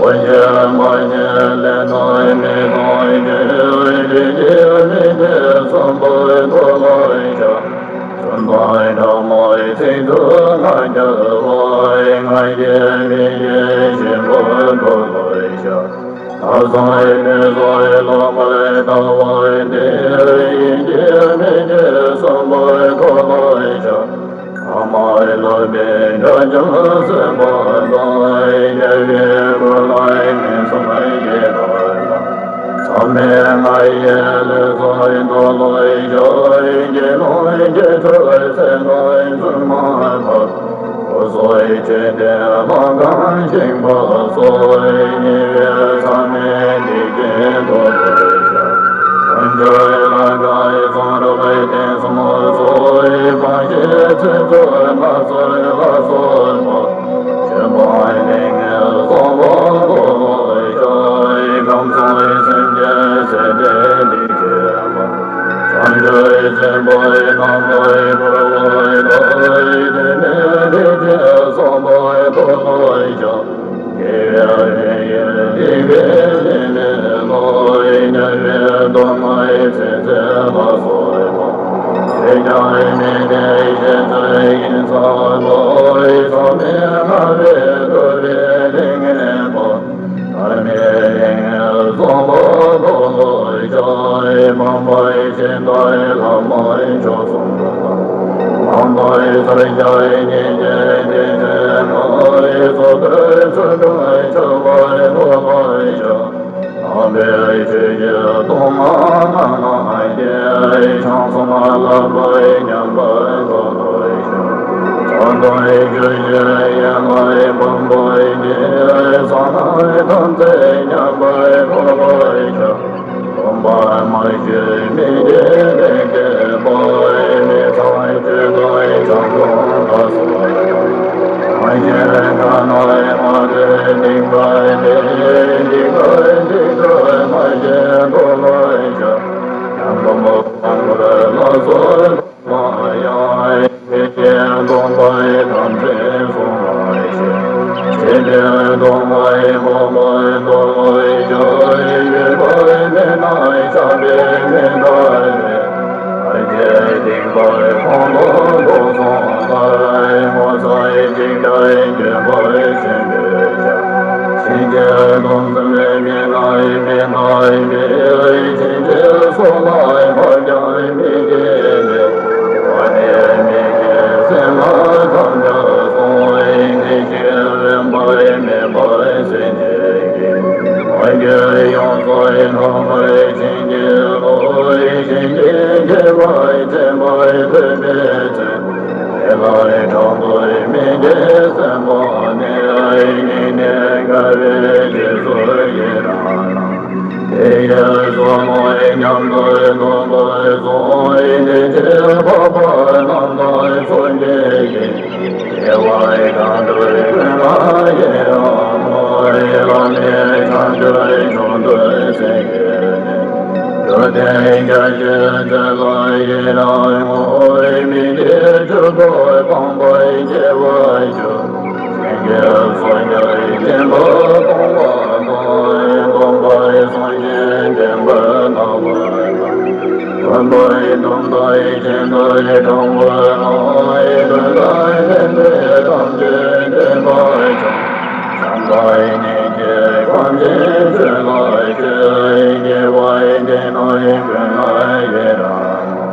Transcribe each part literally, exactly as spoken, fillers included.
ཡེ་མ་ཡེ་ལས་ནོར་མི་ཐོང་གི་རིགས་ཀྱི་མི་དེ་གསུམ་པོའི་ཐོག་ལ་ཤ། གསུམ་པའི་དྲག་མོའི་ཚིག་ཏུ་ང་རྒྱལ་བ་ང་རྒྱལ་མི་རྒྱལ་ཞིང་པོའི་ཐོག་ལ་ཤ། ད་སོང་ནི་སོང་ལོག་པར་ལྟ་བ་དེ་ཡིན་གྱི་མིན་གྱི་གསུམ་པོའི་ཐོག་ལ་ཤ། ཨ་མ་ལོ་པའི་དགྲ་བཅོམ་སེམས་དཔའ་དང་། རྒྱལ་བའི་སྐུ་ལ་ངན་སོང་སྐྱེ་བ་དང་། མཚམས་མེད་ལྔ་ཡི་ལུས་སུ་འདུག་ལོ་ཡོད་ཀྱི་ལོ་ཡི་ཆོས་སེམས་དང་བཙུན་མ་འཕགས། སོ་སོའི་ཆོས་དེ་ལ་གང་ཞིག་པ་སོགས་ཉེ་བའི་མཚམས་མེད་འདི་སྐད་དུ་བསྟོད་བྱ། ཀུན་སྤྱོད་ལ་དགའ་བའི་ཚོང་རབ་བརྟན་གསུམ་སོགས་ཡི་བང་ཞིག་ཚིག་རྩུབ་སྨྲ་སོགས་ལ་སོགས་པ། ཆོས་སྤོང་ལས་ངན་སོགས་པ་ལོག་ལོག་ཤོར་ཡི་ཁམས་གསུམ་སེམས་ཅན་སྲེད་པའི་སྡིག་བྱེད་པ། བྱང་ཆུབ་སེམས་དཔའི་རྣམ་པར་བསྐོར་བ་ལྟར་དེ་ནས་སྡིག་བྱེད་སོགས་པ་ལོག་ལོག་ཤོར། དགེ་བའི་བཤེས་གཉེན་སྡིག་པའི་བཤེས་གཉེན་ལོག་ཉེས་པའི་སྡོམ་པའི་ཚེ་ཚད་ལ་སོགས་པ། ཆོས་ཀྱང་མི་བདེན་ཞེན་ཚོལ་ཡིན་ས་ལོག་མཚམས་མེད་ལྔ་པའི་སྡུག་པའི་སྡུག་བསྔལ་པ། མཐར་མེད་སྡུག་བསྔལ་སོགས་ལ་ལོག་ལོག་ཤོར། སྤངས་པའི་ཤིང་རྟ་ལྷ་མོའི་མཆོག་གསུམ་དང་། སྤངས་པའི་ཕྱིར་གྱུར་སྙིང་རྗེ་ལྡན་ཆེན་པོ། སོ་སོའི་ཚུལ་དུ་ཆགས་པ་ལོག་ལོག་ཤོར། སྤངས་པའི་ཆོས་ཀྱི་སྡོམ་པ་རྣམ་སྣང་སྐྱེས། བྱང་སེམས་ལ་བར་ཉམས་པ་ལོག་ལོག་ཤོར། བྱང་སེམས་རྒྱུད་ཀྱི་ཡན་ལག་ཕུང་པོ་ཡི་གསང་སྔགས་ཐམས་ཅད་ཉམས་པ་ལོག་ལོག་ཤོར། སྟོང་པ་མ་ཞི་མི་དགེ་ལས་སྐྱེས་པ། མི་ཚངས་སྤྱོད་དང་བྱམས་སྐྱོང་ལ་སོགས་པ། མ་ཞི་ཁ་ན་མ་ཐོས་སྡིག་པ་སྟེ། སྡིག་པ་སྡིག་ཏུ་མ་སྐྱེས་ལོག་ལོག་ཤོར། ཉམས་སྡོམ་སྤང་བླང་ལ་སོགས་པ་ཡང་། ཆོས་ཀྱི་སྡོམ་པ་ཐམས་ཅད་བསྲུང་བར་བྱེད། ཆོས་ཀྱི་སྡོམ་པའི་གོ་འཕང་ལོག་ལོག་ཤོར། འགྱོད་པ་མེད་ན་བཤགས་པས་མི་འདའ་བའི། ལྷར་བཅས་སྡིག་པ་ཕུང་པོ་ལོག་སོང་ལྟར། ངོ་ཚ་ཅིང་འདྲ་འགྱོད་པ་ཆེན་པོས་བཤགས། བྱིན་གྱིས་རློབ་ཟིན་མི་ལ་མི་འདའ་བའི། བྱིན་གྱིས་གསོལ་ལ་ཕར་ཀྱང་མི་དགེ་བའི། བ་དན་མི་དགེ་སེམས་ལ་ཐམས་ཅད་སོང་། ཡེ་ཤེས་དབེན་པ་མེད་པར་སེམས་བསྐྱེད་ཀྱིས། མ་གྱུར་ཡོངས་སུ་དག་པར་བྱིན་གྱིས་རློབས། བྱིན་གྱིས་བརྒྱན་པ་མཁྱེན་པ་ཐོས་པའི་ཚེ། དེ་ལ་དྲག་པོའི་མི་དགེ་སེམས་དཔའ་ནི། སྙིང་ནས་དགའ་བའི་རྗེས་སུ་ཡི་རང་ལ། དེ་ཡི་བསོད་ནམས་ཉམས་སུ་བློ་ལ་བཟུང་། ཡེ་ཤེས་འཕགས་པ་རྣམས་དང་མཚུངས་བསྐྱེད་ཀྱིས། བདེ་བ་གང་འདོད་ཀུན་ལ་ཡི་རང་ངོ་། བླ་མེད་བྱང་ཆུབ་མཆོག་ཏུ་སེམས་བསྐྱེད་ནས། འགྲོ་དོན་རྒྱ་ཆེན་མཛད་ལ་ཡི་རང་ངོ་། མི་དགེ་བཅུ་སྤོང་སྤངས་པའི་སྐྱེ་བ་བཅུ། སེམས་བསྐྱེད་སོ་སྐྱེར་སྦྱིན་པ་སྤོང་བ་དང་། སྡོམ་པ་སངས་རྒྱས་བསྟན་པ་བརྣག་པ་དང་། མཐུན་པའི་དམ་པའི་ཆོས་དང་དྲང་བོ་ལ། དོན་དང་ལྡན་པའི་ཐམས་ཅད་བདེན་པར་བྱང་། བྱམས་པའི་སྙིང་རྗེས་ཁམས་ཀྱི་ཆོས་ལ་སྤྱོད། དགེ་བའི་སྡེ་སྣོད་ཀུན་ལ་ཡི་རང་ངོ་།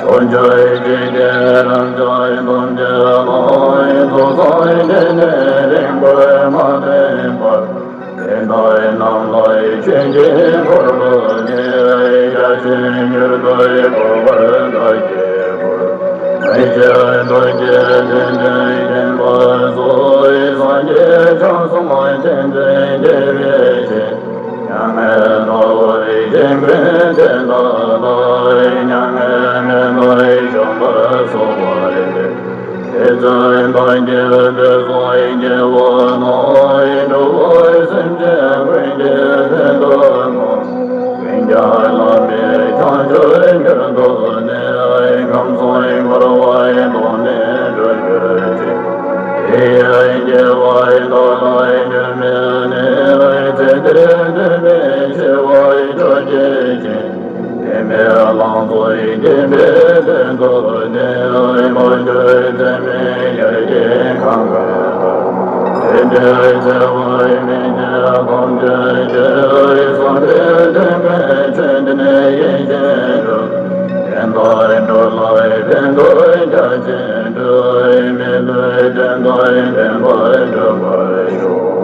ཕྱོགས་བཅུའི་འཇིག་རྟེན་རབ་འབྱམས་སྟོང་གི་ལམ། ཚོགས་བསགས་དེ་ནས་རིང་པོར་མ་བསྟེན་པར། དེ་དག་རྣམས་ལ་ཆོས་ཀྱི་འཁོར་ལོ་བརྒྱན། རྒྱ་ཆེན་མྱུར་དུ་རྒོལ་བར་བདག་གིས་བསྐུལ། མི་ཕྱེད་གདོན་གྱི་དུས་མཐུ་བརྒྱན་པ་སོགས། སངས་རྒྱས་བྱང་སེམས་ཐམས་ཅད་མཁྱེན་པའི་ཕྱིར། མྱ་ངན་ལྟ་བུར་གཞན་ཀུན་དེ་དག་ལ། མྱ་ངན་མེད་པར་བཤགས་པ་སོགས་པ་ཡིས། དེ་ཚེ་བདག་གིས་དེ་སོགས་སྐྱེ་བ་ན། འགྲོ་བའི་སེམས་ཅན་ཀུན་གྱི་དོན་དུ་བསྔོ། ཀུན་ཀྱང་བླ་མེད་བྱང་ཆུབ་མྱུར་ཐོབ་ནས། ཁམས་གསུམ་འཁོར་བའི་དོན་ནི་གྲོལ་གྱུར་ཅིག། དེ་ཡི་སྐྱེ་བ་བདག་ལ་འགྱུར་མེད་ནས། དེ་ནི་མི་འཆི་བའི་དྲོད་ཀྱི་རྒྱུན། དེ་ནི་ལང་ཚོའི་སྐྱེ་འཕེལ་དོན་དུ་གནས། མ་གྱུར་ཚད་མེད་ཡར་རྒྱས་གང་གི་བར། དེ་འདྲའི་བརྩེ་བའི་མི་མཇེད་ཐམས་ཅད་ཀྱི། བསམ་པའི་དོན་ཀུན་ཆོས་འདི་ནས་ཡིན་ཕྱིར་འགྲུབ། དེ་ལྟར་འགྲོ་ལ་ཕན་ཐོགས་རྒྱ་ཆེན་སྒྲུབ། མི་ལུས་དོན་དང་ལྡན་པར་འགྲུབ་པར་ཤོག།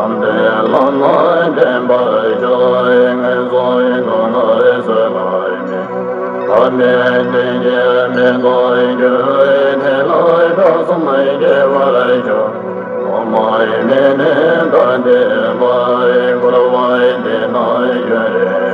ལམ་དེ་ལམ་ལ་འདྲེན་པར་ཤོག། ངན་སོང་གདོན་ལ་གསོད་པ་མེད། ཐ་མལ་དེ་ཉིད་མི་འདོར་རྒྱུ། དེ་ལ་དགྲ་གསུམ་སྐྱེ་བར་ཤོག། ཐོག་མའི་མི་ནི་ད་འདས་པ། འཁོར་བའི་འདི་ན་ཡུན་རིང་།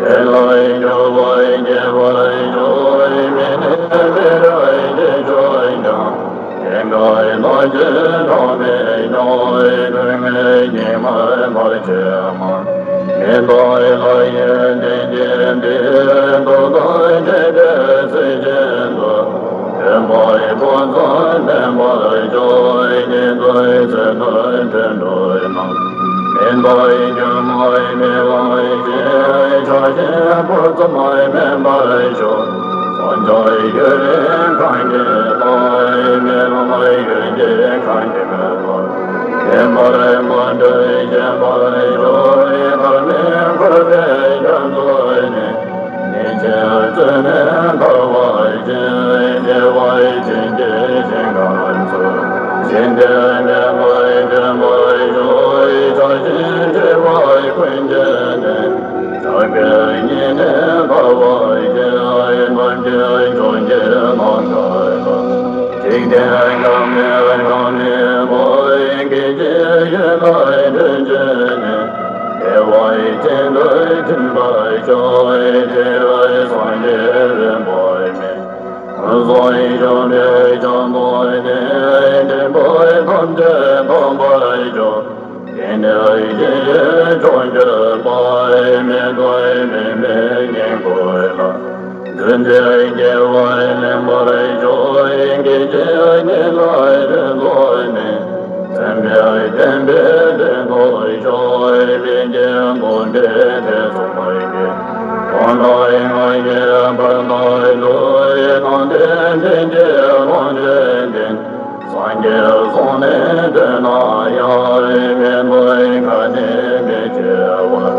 དེ་ལས་སྐྱོབ་པར་བགྱི་བར་ཤོག། མི་ནི་མི་རུ་སྐྱེ་ཆོག་ཀྱང་། སྐྱེ་འགག་ལོ་རྒྱུས་གྲངས་མེད་མྱོང་། སྡུག་བསྔལ་སྙིགས་མར་བར་ཆད་མང་། མི་འདོད་ལྷ་ཡི་དྲིན་ཅན་འདི། འདོད་དང་བཅས་ཏེ་གཟི་བརྗིད་དུ། སྟོན་པའི་ཕུན་ཚོགས་ལེན་པར་ཤོག། ཉན་ཐོས་སྲས་དང་དྲིན་གྲོགས་རྣམས། མི་འདོད་སྒྱུ་མའི་མི་ལ་ཞེན། ཆགས་ཞེན་ཕུན་སུམ་སྨིན་པར་ཤོག། སངས་རྒྱས་ཡུན་རིང་གང་གི་བླ། མི་ལ་ཡུན་གྱིས་གང་གི་མི་ལ། བདེན་པར་མ་གྲོལ་ཞེན་པར་ཤོག། མཐར་མི་འཁོར་བའི་རྒྱ་མཚོ་ནས། ཉེས་ཆད་རྩོད་མེད་ཐར་བར་བྱེད། བདེ་བ་ཅན་གྱི་ཞིང་ཁམས་སུ། ཞིང་དེར་གནས་པར་འདྲེན་པར་ཤོག། ཆགས་ཞེན་སྒྲིབ་པ་ཀུན་བཅས་ནས། སངས་རྒྱས་ཉིད་ནི་ཐར་བར་བྱེད། ནམ་མཁའི་ཕྱོགས་བཅུའི་ནམ་མཁའ་ལ། འཇིག་རྟེན་ཁམས་ནི་གྲངས་མེད་པ། སྐད་ཅིག་གཞན་ལ་དྲན་བྱེད་ནས། བདེ་བ་ཅན་དུ་ཐིམ་པར་ཤོག། དེ་ལ་སངས་རྒྱས་རིན་པོ་ཆེ། བསམ་ཡས་བྱང་ཆུབ་ཀྱི་ཕྱོགས་ནས། འདྲེན་པ་ཐམས་ཅད་ཐོབ་པར་ཤོག། དེ་ནས་ཞི་བའི་ཕྱོགས་གྱུར་པ། མི་ལྡོག་པའི་མིག་སྙིང་པོ་ལ། རྒྱུན་དུ་སྐྱེ་བ་ལེན་པར་ཤོག། སྐད་ཅིག་གཉིས་ལ་རིམ་གྲོ་ནས། མཚན་དཔལ་ལྡན་པའི་གདན་དུ་ཤོག། མི་མཇེད་སྒོམ་པའི་ཐེག་གསུམ་གྱི། གང་དག་ང་རྒྱལ་བར་དུ་གྲོལ། ནང་དོན་དོན་གྱི་ལོངས་སྤྱོད་ལྡན། སངས་རྒྱས་གསུང་ནས་ཐོས་ན་ཡང་། མི་འདོད་ཁ་ནས་མི་སྐྱེ་བར།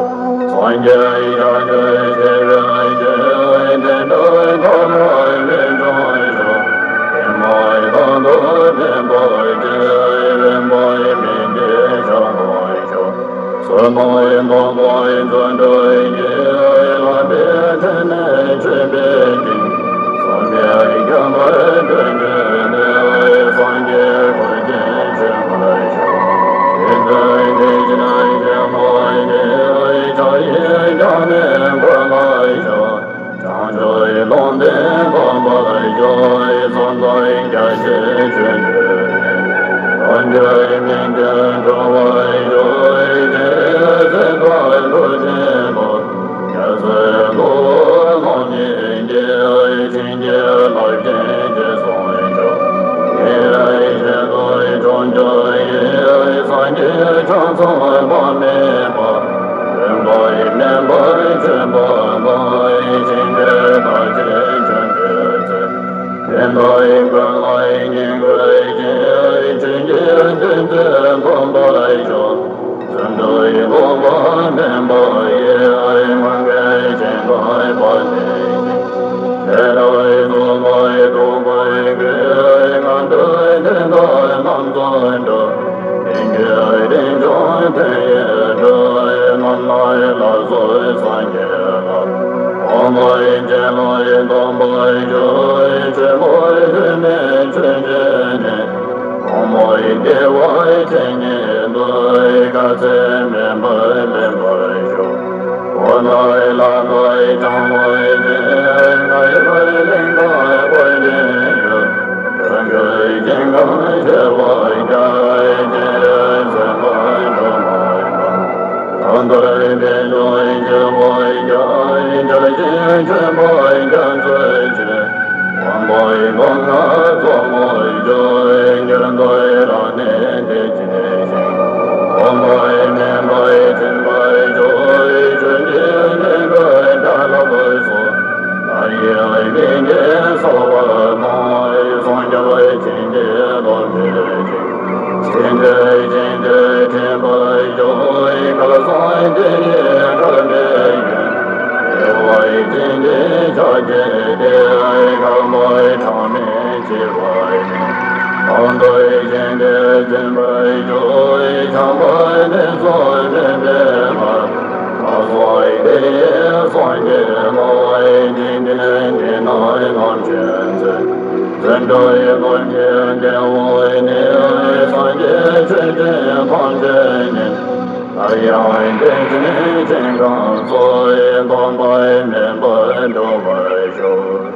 སངས་རྒྱས་ཞབས་ཀྱིས་བཞེས་པའི་ཆོས། དེ་འདྲ་ཐོས་པ་ལས་བྱུང་ཞིང་། དེ་མ་ཐག་ཏུ་བདེན་པར་གྲོལ། རིམ་པས་མི་འདའ་ཞབས་ལ་ཞུགས། བསོད་ནམས་འདོད་པའི་བརྩོན་འགྲུས་ཀྱིས། ལག་པའི་མཐིལ་ནས་མཆོད་པའི་སྤྲིན། བསམ་ཡས་ཁྱབ་པར་སྤྲིན་བརྗོད་ནས། སངས་རྒྱས་འཁོར་བཅས་མཆོད་པར་ཤོག། དེ་ཚེ་དེ་བཞིན་གཞན་མ་ཡིན། ཕྱག་གཡས་བརྐྱངས་ནས་མགོན་ལ་ཕྱག། བྱང་ཆུབ་ལུང་བསྟན་སྒོམ་པར་ཤོག། བསམ་དོན་རྒྱ་ཆེན་ཆོས་འདི་ནི། དོན་གྱི་སྨིན་ཅིང་གྲོལ་བར་ཤོག། དེ་ཚེ་བདག་ཐུགས་བརྩེ་བ། རྒྱལ་སྲས་ཐུབ་པ་རྣམས་ཀྱིས། བྱིན་གྱིས་བརླབ་ཅིང་རྗེས་སུ་སྐྱོང་། ཉེ་བའི་ཆེད་དུ་བྱང་ཆུབ་ཀྱི། སངས་རྒྱས་ཆ་ཚང་དཔག་མེད་པ། སྟོན་པ་ཡི་མེ་འབར་མཆོད་པ་དང་། ཡེ་ཤེས་འདི་དག་ཅེས་བྱ་བའི་ཚེ། དེ་དག་ཀུན་ལ་བསྙེན་བཀུར་ཞིང་། ཆོས་ཀྱི་བདུད་རྩི་འཐུང་བར་ཤོག། བརྩོན་འགྲུས་ལོག་པ་མེད་པ་ཡིས། མངོན་དགའི་ཞིང་དུ་སྤངས་ཏེ། དེ་ལྟར་རྫོགས་པའི་ཐོག་ ཆེན་པོའི་སྡོམ་པ་ཡོད། ཆེན་པོའི་ལྷད་མེད་ཆོས་ཀྱི་གནས། གོང་མའི་བདེ་བ་ཆེན་ཉིད་དུ། དཀའ་ཚེགས་མེད་པར་ལེན་པར་ཤོག །གོ་ནོར་ལག་པའི་དྲང་པོའི་རྒྱན། ངེས་པར་ལེན་པ་དཔལ་ལྡན་ཡུལ། དོན་ཀུན་སྐྱེ་ཁམས་ཆེ་བ་རྒྱ། སྤྱན་རས་གཟིགས་དཔལ་འབྱོར་མ་ཡིན་པ། ད་ལྟར་འབད་འབྱུང་སྐྱེ་བོ་རྒྱ། འཇའ་ཆེན་ཆེན་པོ་རྒྱ་མཚོའི་ཆུ། དབང་པོའི་སྒོ་ལྔ་རྫོགས་སྨྲ་བརྗོད། འགྱུར་མེད་རང་གནས་བདེ་ཆེན་ཞིང་། དབང་པོའི་མེ་འབར་ཆེན་པོར་སྤྱོད། ཆོས་ཀྱི་སྙིང་པོའི་སྒྲ་ལ་སོགས། ལྷ་ཡི་སྨིན་གྱིས་གསལ་བར་སྣང་། སངས་རྒྱས་བྱིན་གྱིས་རློབ་བྱེད་ཅིང་། ཆེ་འབྲིང་ཆེ་འབྲིང་ཕྲིན་པར་སྤྱོད། སྐལ་བཟང་དེ་ཡི་སྐལ་ལྡན་ཡོན། བདེ་བའི་སྤྲིན་གྱིས་ཕྱག་བགྱིས་ཏེ། དཀར་མོའི་གྲངས་མེད་བྱེ་བ་ཡིས། དང་འདོད་བཞིན་དུ་འཛིན་པར་བྱོས། ཆགས་པ་དེ་ཚུ་མེད་པའི་བར། ལྷ་སོགས་དེ་ཡི་སངས་རྒྱས་ལ། འཇིག་རྟེན་འདི་ན་ལམ་ཆེན་མཛོད། བརྩོན་འགྲུས་སྒོམ་གྱི་ལྡེ་བ་ནི། སངས་རྒྱས་ཆོས་ཀྱི་ཐམས་ཅད་ཉིད། སླར་ཡང་བདེ་ཆེན་ཞིང་ཁམས་སུ། སྡོམ་པ་མེད་པར་འགྲུབ་པར་ཤོག